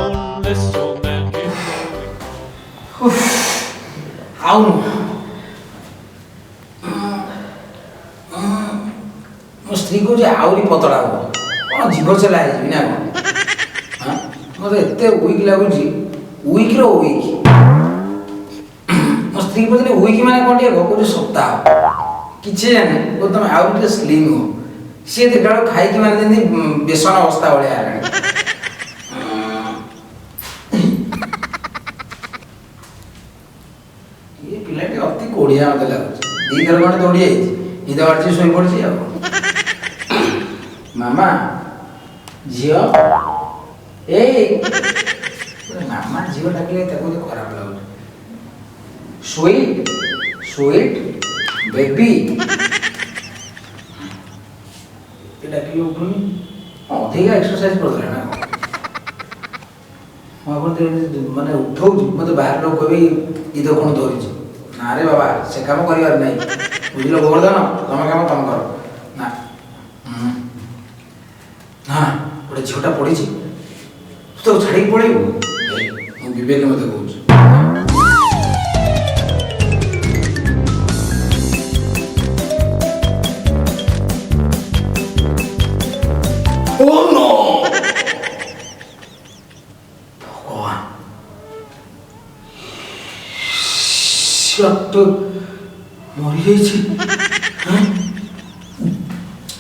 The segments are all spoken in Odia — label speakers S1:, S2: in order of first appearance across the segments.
S1: This old man came rolling.
S2: ଆଉ ନୁହଁ। ମୋ ସ୍ତ୍ରୀ କହୁଛି ଆହୁରି ପତଳା ହବ। କ'ଣ ଜୀବ ଚଲା ହେଇଯିବି ନା କ'ଣ? ହଁ, ମୋତେ ଏତେ ୱିକ୍ ଲାଗୁଛି, ୱିକ୍ର ୱିକ୍। ମୋ ସ୍ତ୍ରୀ ପଚାରିଲେ ୱିକ୍ ମାନେ କ'ଣ ଟିକେ କହୁଛି ସପ୍ତାହ। କିଛି ଜାଣିନି, କହୁଛି ତମେ ଆହୁରି ଟିକେ ସ୍ଲିମ୍ ହୁଅ। ସିଏ ଦେଖିଲା ବେଳକୁ ଖାଇକି ମାନେ ଯେମିତି ବେସନ ଅବସ୍ଥା ଭଳିଆ ହେଲାଣି। ଇଏ ପିଲାଟି ଅତି କୋଡ଼ିଆ ମୋତେ ଲାଗୁଛି। 2 ଥର ଖଣ୍ଡେ ଦୌଡ଼ି ଯାଇଛି, ନିଦ ମାଡ଼ିଛି, ଶୋଇପଡ଼ିଛି। ଆଉ ମାମା ଝିଅ, ଏଇ ମାମା ଝିଅ ଡାକିଲେ ତାକୁ ବୋଧେ ଖରାପ ଲାଗୁଛି। ସୁଇଟ୍ ସୁଇଟ୍ ବେବି ଡାକିଲେ ଉଠୁନି। ଅଧିକା ଏକ୍ସରସାଇଜ କରିଦେଲା ନା କ'ଣ? ମୁଁ ଆପଣ ମାନେ ଉଠଉଛି, ମୋତେ ବାହାର ଲୋକ କହିବେ ଇଏ ତ କ'ଣ ଧରିଛି। ନା ରେ ବାବା, ସେ କାମ କରିବାର ନାହିଁ, ବୁଝିଲ ଗୋବର୍ଦ୍ଧନ? ତମ କାମ ତମ କର ନା। ନା, ଗୋଟେ ଝିଅଟା ପଡ଼ିଛି, ତୁ ତାକୁ ଛାଡ଼ିକି ପଳେଇବୁ? ଏଇ, ମୁଁ ବିବେକ ମୋତେ କହୁଛି। Oh no! ଭଗବାନ, ସିଏ ମରିଯାଇଛି। ହାଁ?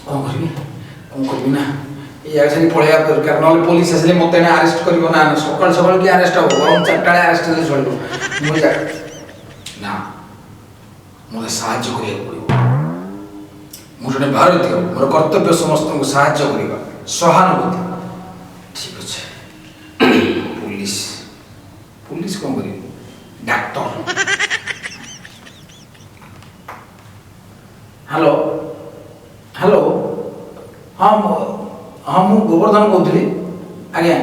S2: କ'ଣ କରିବି, କ'ଣ କରିବି? ନା, ଏଇ ଜାଗା ଛାଡ଼ି ପଳେଇବା ଦରକାର, ନହେଲେ ପୋଲିସ ଆସିଲେ ମୋତେ ଏଣେ ଆରେଷ୍ଟ କରିବ। ନା ନା, ସକାଳୁ ସକାଳୁ କିଏ ଆରେଷ୍ଟ ହବ? ବରଂ 4ଟା ବେଳେ ଆରେଷ୍ଟ ହେଲେ ଚଳିବ। ମୁଁ ଏ ଜାଗା ନା, ମୋତେ ସାହାଯ୍ୟ କରିବାକୁ ପଡ଼ିବ। ମୁଁ ଜଣେ ଭାରତୀୟ, ମୋର କର୍ତ୍ତବ୍ୟ ସମସ୍ତଙ୍କୁ ସାହାଯ୍ୟ କରିବା, ସହାନୁଭୂତି। ଠିକ ଅଛି, ପୋଲିସ ପୋଲିସ କ'ଣ କରିବି? ଡାକ୍ତର। ହ୍ୟାଲୋ ହ୍ୟାଲୋ, ହଁ ହଁ, ମୁଁ ଗୋବର୍ଦ୍ଧନ କହୁଥିଲି ଆଜ୍ଞା।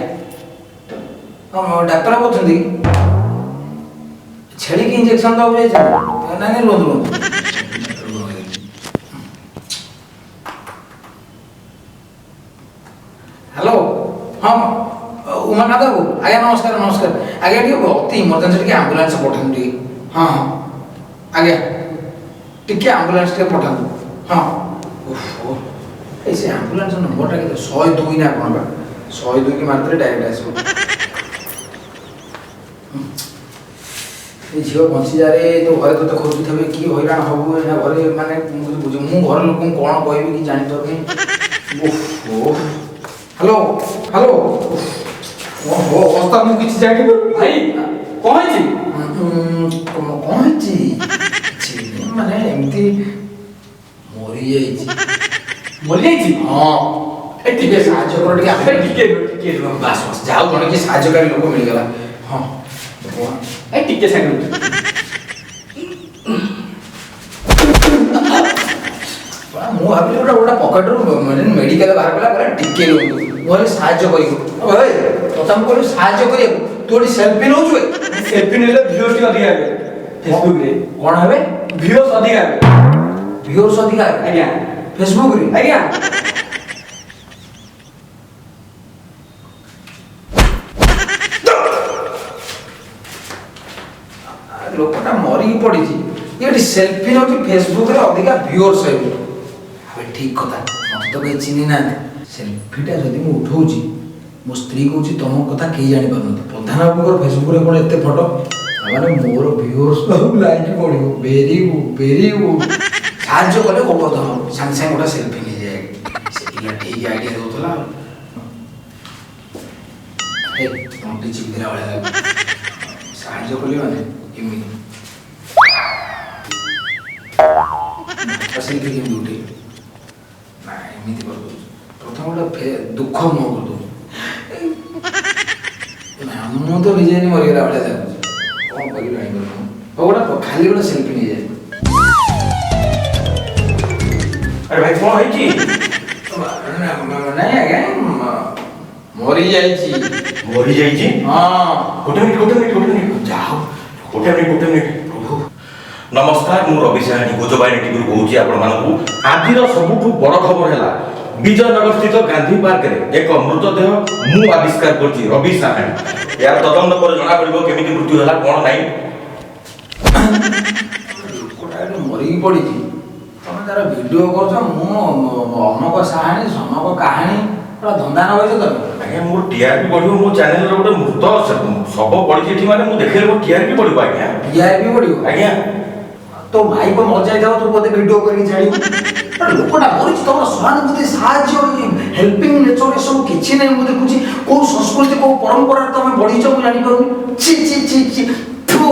S2: ହଁ, ଡାକ୍ତର କହୁଛନ୍ତି? ଛେଳିକି ଇଞ୍ଜେକ୍ସନ ଦେବାକୁ ଯାଇଛନ୍ତି? ନାଇଁ ନାଇଁ, ରୁହନ୍ତୁ ରୁହନ୍ତୁ। ହ୍ୟାଲୋ, ହଁ, ଉମାକାନ୍ତ ବାବୁ ଆଜ୍ଞା, ନମସ୍କାର ନମସ୍କାର ଆଜ୍ଞା। ଟିକେ ଅତି ଇମର୍ଜେନ୍ସି, ଟିକେ ଆମ୍ବୁଲାନ୍ସ ପଠାନ୍ତୁ ଟିକେ। ହଁ ହଁ ଆଜ୍ଞା, ଟିକେ ଆମ୍ବୁଲାନ୍ସ ଟିକେ ପଠାନ୍ତୁ। ହଁ, ଓହୋ, ଏଇ ସେ ଆମ୍ବୁଲାନ୍ସ ନମ୍ବରଟା କେତେ? 102 ନା କ'ଣ ବା? 102 କି ମାରିଦେଲେ ଡାଇରେକ୍ଟ ଆସିବ। ଏ ଝିଅ ବଞ୍ଚିଯାରେ, ତୋ ଘରେ ତୋତେ ଖୋଜୁଥିବେ, କି ହଇରାଣ ହବୁ ଏଇନା ଘରେ। ମାନେ ମୁଁ କିଛି ବୁଝୁ, ମୁଁ ଘର ଲୋକଙ୍କୁ କ'ଣ କହିବି କି ଜାଣିପାରୁନି। ଓହୋ, ହ୍ୟାଲୋ ହ୍ୟାଲୋ, ଓହୋ, ଅବସ୍ଥା ମୁଁ କିଛି ଜାଣିପାରୁନି।
S3: ଭାଇ, କଣ ହେଇଛି?
S2: କ'ଣ ହେଇଛି? କିଛି ହେଇନି, ମାନେ ଏମିତି ମରିଯାଇଛି।
S3: ମରିଯାଇଛି?
S2: ହଁ।
S3: ଏ
S2: ଟିକେ ସାହାଯ୍ୟ କର ଟିକେ।
S3: ଏ ଟିକେ ରୁହ, ଟିକେ ରୁହ।
S2: ବାସ୍ ବାସ୍, ଯାଉ, ଜଣେ କିଏ ସାହାଯ୍ୟକାରୀ ଲୋକ ମିଳିଗଲା। ହଁ।
S3: ଏ ଟିକେ ସାଙ୍ଗ।
S2: ମୁଁ ଭାବିଲି ଗୋଟେ ଗୋଟେ ପକେଟରୁ ମେଡିକାଲ ବାହାର କଲା, କହିଲା ଟିକେ ରୁହନ୍ତୁ। ମୁଁ ଭାବିଲି ସାହାଯ୍ୟ କରିବୁ। ଭାଇ, ତତେ ମୁଁ କହିଲି ସାହାଯ୍ୟ କରିବାକୁ, ତୁ ଏଠି ସେଲ୍ଫି ନେଉଛୁ ବେ?
S3: ସେଲ୍ଫି ନେଲେ ଭିଉଜ ଟିକେ ଅଧିକା ହେବେ ଫେସବୁକରେ।
S2: କ'ଣ ହେବେ?
S3: ଭିଉଜ ଅଧିକା ହେବେ।
S2: ଭିଉର୍ସ ଅଧିକା ହେବେ?
S3: ଆଜ୍ଞା।
S2: ଫେସବୁକରେ?
S3: ଆଜ୍ଞା।
S2: ଲୋକଟା ମରିକି ପଡ଼ିଛି, ଇଏ ଏଠି ସେଲ୍ଫି ନେଉଛି ଫେସବୁକରେ ଅଧିକା ଭିଉର୍ସ ହେବେ। ଆବେ ଠିକ କଥା, ମତେ ତ କେହି ଚିହ୍ନି ନାହାନ୍ତି। ସେଲ୍ଫିଟା ଯଦି ମୁଁ ଉଠଉଛି, ମୋ ସ୍ତ୍ରୀ କହୁଛି ତମ କଥା କେହି ଜାଣିପାରୁନାହାନ୍ତି, ପ୍ରଧାନ ବାବୁଙ୍କର ଫେସବୁକରେ କ'ଣ ଏତେ ଫଟୋ? ମାନେ ମୋର ଭିଉର୍ସ ଲାଇକ୍ ବଢ଼ିବ। Very good, very good. ସାହାଯ୍ୟ କଲେ ଗୋବର୍ଦ୍ଧନ, ସାଙ୍ଗେ ସାଙ୍ଗେ ଗୋଟେ ସେଲ୍ଫି ନେଇଯାଏ। ସେ ପିଲା ଠିକ ଆଇଡ଼ିଆ ଦେଉଥିଲା। ଆଉ ହେ, ତଣ୍ଟି ଚିପିଦେଲା ଭଳିଆ ଲାଗୁଛି। ସାହାଯ୍ୟ କଲି ମାନେ ଏମିତି ସେଲ୍ଫି କେମିତି ଉଠେଇବି? ନା, ଏମିତି କରିଦେଉଛି। ପ୍ରଥମ ଗୋଟେ ଦୁଃଖ ମୁହଁ କରିଦେଉଛି। ନା, ମୁଁ ତ ନିଜେ ନିଜେ ମରିଗଲା ଭଳିଆ ଲାଗୁଛି। କ'ଣ କରିବି ଜାଣିପାରୁନି। ହଉ, ଗୋଟେ ଖାଲି ଗୋଟେ ସେଲ୍ଫି ନେଇଯାଏ।
S4: ଆରେ ଭାଇ, କଣ ହେଇଛି?
S2: ନାଇଁ ଆଜ୍ଞା, ମରିଯାଇଛି।
S4: ମରିଯାଇଛି?
S2: ହଁ।
S4: ଗୋଟେ ମିନିଟ୍, ଗୋଟେ ମିନିଟ୍, ଗୋଟେ ମିନିଟ୍।
S2: ଯାହା ହଉ।
S4: ଗୋଟେ ମିନିଟ୍, ଗୋଟେ ମିନିଟ୍।
S2: ପ୍ରଭୁ।
S4: ନମସ୍କାର, ମୁଁ ରବି ସାହାଣୀ, ଗୁଜବାହିନୀ ଟିଭିରୁ କହୁଛି ଆପଣମାନଙ୍କୁ। ଆଜିର ସବୁଠୁ ବଡ଼ ଖବର ହେଲା, ବିଜୟନଗର ସ୍ଥିତ ଗାନ୍ଧୀ ପାର୍କରେ ଏକ ମୃତଦେହ ମୁଁ ଆବିଷ୍କାର କରୁଛି, ରବି ସାହାଣୀ। ଏହାର ତଦନ୍ତ ପରେ ଜଣା ପଡ଼ିବ କେମିତି ମୃତ୍ୟୁ ହେଲା, କ'ଣ ନାହିଁ।
S2: ଲୋକଟା ଏଠି ମରିକି ପଡ଼ିଛି, ତମେ ତାର ଭିଡ଼ିଓ କରୁଛ। ମୁଁ ଅମକ ସାହାଣୀ, ସମକ କାହାଣୀ, ପୁରା ଧନ୍ଦା ନଗେଇଛ ତମେ।
S4: ଆଜ୍ଞା, ମୋର ଟିଆରପି ବଢିବ। ମୋ ଚ୍ୟାନେଲର ଗୋଟେ ମୃତ ଶବ ପଡ଼ିଛି ଏଠି, ମାନେ ମୁଁ ଦେଖିଲେ ମୋ ଟିଆରପି ବଢିବ ଆଜ୍ଞା।
S2: ଟିଆରପି ବଢିବ?
S4: ଆଜ୍ଞା।
S2: ତୋ ଭାଇପ ମରିଯାଇଥିବ, ତୁ ବୋଧେ ଭିଡ଼ିଓ କରିକି ଛାଡ଼ିବୁ। ଆରେ, ଲୋକଟା ମରିଛି, ତମର ସହାନୁଭୂତି, ସାହାଯ୍ୟ, ହେଲ୍ପିଂ ନେଚର ଏସବୁ କିଛି ନାହିଁ ମୁଁ ଦେଖୁଛି। କୋଉ ସଂସ୍କୃତି, କୋଉ ପରମ୍ପରାରେ ତମେ ବଢିଛ ମୁଁ ଜାଣିପାରୁନି। ଛି ଛି ଛି ଛି, ଥୁ।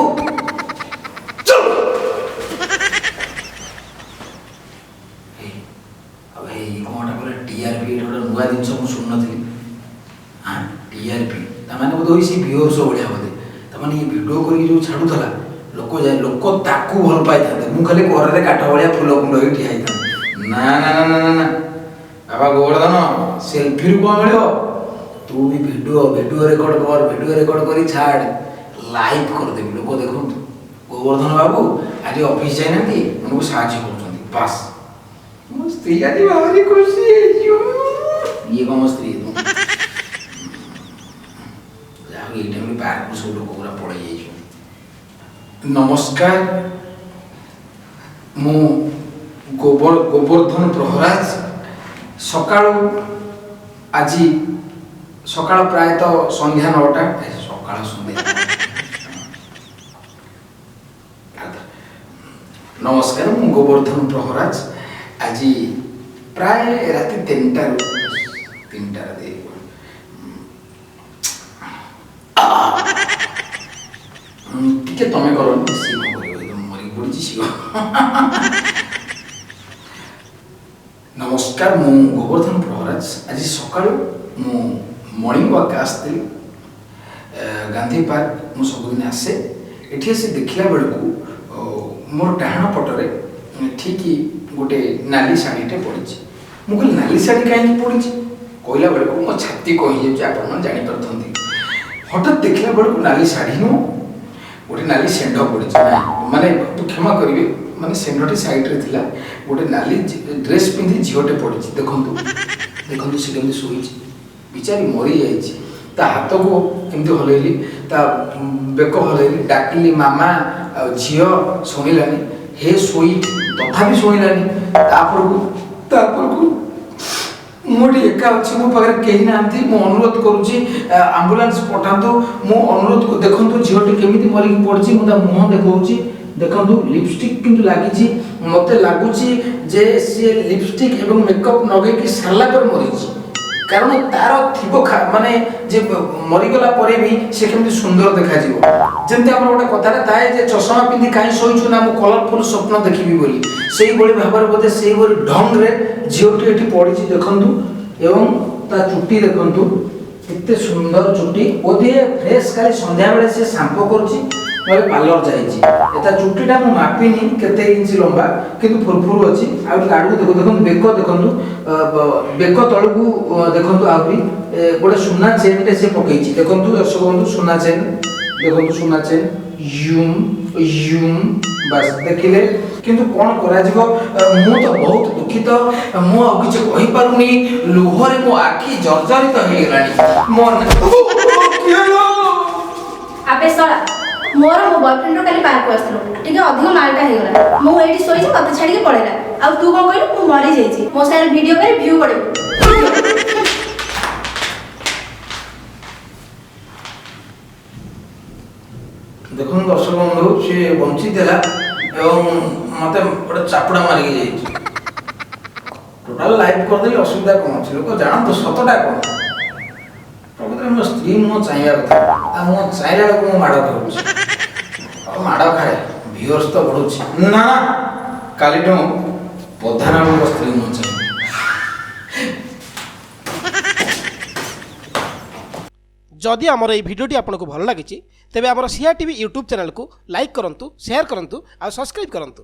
S2: ଚୁପ୍। ଏଇ, ଆଉ ଏଇ କ'ଣଟା କହିଲେ ଟିଆରପି? ଏଇଟା ଗୋଟେ ନୂଆ ଜିନିଷ, ମୁଁ ଶୁଣିନଥିଲି। ହଁ, ଟିଆରପି ତାମାନେ ବୋଧେ ସେଇ ଭିଉର୍ସ ଭଳିଆ ବୋଧେ। ତାମାନେ ଇଏ ଭିଡ଼ିଓ କରିକି ଯୋଉ ଛାଡ଼ୁଥିଲା, ଲୋକ ଯାଏ ଲୋକ ତାକୁ ଭଲ ପାଇଥାନ୍ତେ, ମୁଁ ଖାଲି କରରେ କାଠ ଭଳିଆ ଫୁଲ କୁଣ୍ଡ ହେଇ ଠିଆ ହେଇଥାନ୍ତି। ନା ନା ନା ନା ନା ନା ବାବା ଗୋବର୍ଦ୍ଧନ, ସେଲ୍ଫିରୁ କ'ଣ ମିଳିବ? ତୁ ବି ଭିଡ଼ିଓ ରେକର୍ଡ କର, ଭିଡ଼ିଓ ରେକର୍ଡ କରି ଛାଡ଼, ଲାଇଭ୍ କରିଦେବି। ଲୋକ ଦେଖନ୍ତୁ ଗୋବର୍ଦ୍ଧନ ବାବୁ ଆଜି ଅଫିସ ଯାଇନାହାନ୍ତି, ଆମକୁ ସାହାଯ୍ୟ କରୁଛନ୍ତି। ବାସ୍, ମୋ ସ୍ତ୍ରୀ ଆଜି ଭାରି ଖୁସି ହେଇଯିବ। ଇଏ କ'ଣ ମୋ ସ୍ତ୍ରୀ? ଯାହା ହଉ, ଏଇ ଟାଇମ୍ରେ ପାର୍କକୁ ସବୁ ଲୋକ ପୁରା ପଳେଇ ଯାଇଛନ୍ତି। ନମସ୍କାର, ମୁଁ ଗୋବର୍ଦ୍ଧନ ପ୍ରହରାଜ। ସକାଳୁ ଆଜି ସକାଳ ପ୍ରାୟତଃ ସନ୍ଧ୍ୟା 9ଟା, ଏ, ସକାଳ ସନ୍ଧ୍ୟା। ନମସ୍କାର, ମୁଁ ଗୋବର୍ଦ୍ଧନ ପ୍ରହରାଜ। ଆଜି ପ୍ରାୟ ରାତି 3ଟାରୁ, 3ଟା ରାତି, ଟିକେ ତମେ କରନି, ସିଏ କଣ କରିବ? ଏ ତ ମରିକି ପଡ଼ିଛି ସିଏ। ନମସ୍କାର, ମୁଁ ଗୋବର୍ଦ୍ଧନ ପ୍ରହରାଜ। ଆଜି ସକାଳୁ ମୁଁ ମର୍ଣ୍ଣିଂ ୱାକ୍ ଆସିଥିଲି ଗାନ୍ଧୀ ପାର୍କ। ମୁଁ ସବୁଦିନ ଆସେ। ଏଠି ଆସି ଦେଖିଲା ବେଳକୁ ମୋର ଡାହାଣ ପଟରେ ଠିକ୍ ଗୋଟେ ନାଲି ଶାଢ଼ୀଟେ ପଡ଼ିଛି। ମୁଁ କହିଲି, ନାଲି ଶାଢ଼ୀ କାହିଁକି ପଡ଼ିଛି କହିଲା ବେଳକୁ ମୋ ଛାତି କଣ ହେଇଯାଉଛି, ଆପଣମାନେ ଜାଣିପାରୁଥାନ୍ତି। ହଠାତ୍ ଦେଖିଲା ବେଳକୁ ନାଲି ଶାଢ଼ୀ ନୁହଁ, ଗୋଟେ ନାଲି ଷେଣ୍ଢ ପଡ଼ିଛି। ମାନେ କ୍ଷମା କରିବେ, ମାନେ ଷେଣ୍ଢଟି ସାଇଡ଼ରେ ଥିଲା, ଗୋଟେ ନାଲି ଡ୍ରେସ୍ ପିନ୍ଧି ଝିଅଟେ ପଡ଼ିଛି। ଦେଖନ୍ତୁ, ଦେଖନ୍ତୁ, ସେ କେମିତି ଶୋଇଛି। ବିଚାରି ମରିଯାଇଛି। ତା ହାତକୁ ଏମିତି ହଲେଇଲି, ତା ବେକ ହଲେଇଲି, ଡାକିଲି ମାମା ଆଉ ଝିଅ, ଶୁଣିଲାନି। ହେ ଶୋଇ, ତଥାପି ଶୁଣିଲାନି। ତାପରକୁ ମୁଁ ଏଠି ଏକା ଅଛି, ମୋ ପାଖରେ କେହି ନାହାନ୍ତି। ମୁଁ ଅନୁରୋଧ କରୁଛି, ଆମ୍ବୁଲାନ୍ସ ପଠାନ୍ତୁ। ମୁଁ ଅନୁରୋଧ, ଦେଖନ୍ତୁ ଝିଅଟି କେମିତି ମରିକି ପଡ଼ିଛି। ମୁଁ ତା ମୁହଁ ଦେଖାଉଛି, ଦେଖନ୍ତୁ। ଲିପଷ୍ଟିକ୍ କିନ୍ତୁ ଲାଗିଛି। ମୋତେ ଲାଗୁଛି ଯେ ସିଏ ଲିପଷ୍ଟିକ୍ ଏବଂ ମେକଅପ୍ ଲଗେଇକି ସାରିଲା ପରେ ମରିଛି। କାରଣ ତାର ଥିବ ମାନେ ଯେ ମରିଗଲା ପରେ ବି ସେ କେମିତି ସୁନ୍ଦର ଦେଖାଯିବ। ଯେମିତି ଆମର ଗୋଟେ କଥାରେ ଥାଏ ଯେ ଚଷମା ପିନ୍ଧି କାହିଁ ଶୋଇଛୁ ନା, ମୁଁ କଲରଫୁଲ୍ ସ୍ୱପ୍ନ ଦେଖିବି ବୋଲି। ସେଇଭଳି ଭାବରେ ବୋଧେ ସେଇଭଳି ଢଙ୍ଗରେ ଝିଅଟି ଏଠି ପଡ଼ିଛି, ଦେଖନ୍ତୁ। ଏବଂ ତା ଚୁଟି ଦେଖନ୍ତୁ, କେତେ ସୁନ୍ଦର ଚୁଟି। ବୋଧେ ଫ୍ରେଶ୍ କାଲି ସନ୍ଧ୍ୟାବେଳେ ସେ ସାମ୍ପୋ କରୁଛି, ନହେଲେ ପାର୍ଲର ଯାଇଛି। ଏ ତା ଚୁଟିଟା ମୁଁ ମାପିନି କେତେ ଇଞ୍ଚ ଲମ୍ବା, କିନ୍ତୁ ଫୁରଫୁର ଅଛି। ଆଉ ଟିକେ ଆଡ଼କୁ ଦେଖନ୍ତୁ, ଦେଖନ୍ତୁ ବେକ ଦେଖନ୍ତୁ, ବେକ ତଳକୁ ଦେଖନ୍ତୁ। ଆହୁରି ଗୋଟେ ସୁନା ଚେନ୍ଟେ ସେ ପକେଇଛି। ଦେଖନ୍ତୁ ଦର୍ଶକ ବନ୍ଧୁ, ସୁନା ଚେନ୍ ଦେଖନ୍ତୁ, ସୁନା ଚେନ୍। ୟୁମ୍ ୟୁମ୍, ବାସ୍ ଦେଖିଲେ। କିନ୍ତୁ କ'ଣ କରାଯିବ? ମୁଁ ତ ବହୁତ ଦୁଃଖିତ, ମୁଁ ଆଉ କିଛି କହିପାରୁନି। ଲୁହରେ ମୋ ଆଖି ଜର୍ଜରିତ ହେଇଗଲାଣି। ମୋ କିଏ ଲୋ?
S5: ଆବେ ଶଳା, ମୋର ମୋ ବୟଫ୍ରେଣ୍ଡର କାଲି ପାର୍କକୁ ଆସିଥିଲୁ, ଟିକେ ଅଧିକ ମାଲଟା ହେଇଗଲା। ମୁଁ ଏଇଠି ଶୋଇଛି, ମତେ ଛାଡ଼ିକି ପଳେଇଲା। ଆଉ ତୁ କ'ଣ କହିଲୁ? ମୁଁ ମରିଯାଇଛି। ମୋ ସାଙ୍ଗରେ ଭିଡ଼ିଓ କରି ଭ୍ୟୁ ବଢ଼େଇବୁ।
S2: ଦେଖନ୍ତୁ ଦର୍ଶକ ବନ୍ଧୁ, ସିଏ ବଞ୍ଚିଥିଲା ଏବଂ ମୋତେ ଗୋଟେ ଚାପୁଡ଼ା ମାରିକି ଯାଇଛି। ଟୋଟାଲ ଲାଇଭ୍ କରିଦେଲି, ଅସୁବିଧା କ'ଣ ଅଛି? ଲୋକ ଜାଣନ୍ତୁ ସତଟା କ'ଣ। ପ୍ରକୃତରେ ମୋ ସ୍ତ୍ରୀ ମୁହଁ ଚାହିଁବା କଥା, ତା ମୁହଁ ଚାହିଁଲା ବେଳକୁ ମୁଁ ମାଡ଼ ଖାଉଛି। ଆଉ ମାଡ଼ ଖାଏ, ଭିଉର୍ସ ତ ବଢ଼ୁଛି। ନା ନା, କାଲିଠୁ ପ୍ରଧାନ ବାବୁଙ୍କ ସ୍ତ୍ରୀ ମୁହଁ ଚାହିଁବି।
S6: ଯଦି ଆମର ଏହି ଭିଡ଼ିଓଟି ଆପଣଙ୍କୁ ଭଲ ଲାଗିଛି, ତେବେ ଆମର ସିଆ ଟିଭି ୟୁଟ୍ୟୁବ୍ ଚ୍ୟାନେଲକୁ ଲାଇକ୍ କରନ୍ତୁ, ସେୟାର କରନ୍ତୁ ଆଉ ସବସ୍କ୍ରାଇବ୍ କରନ୍ତୁ।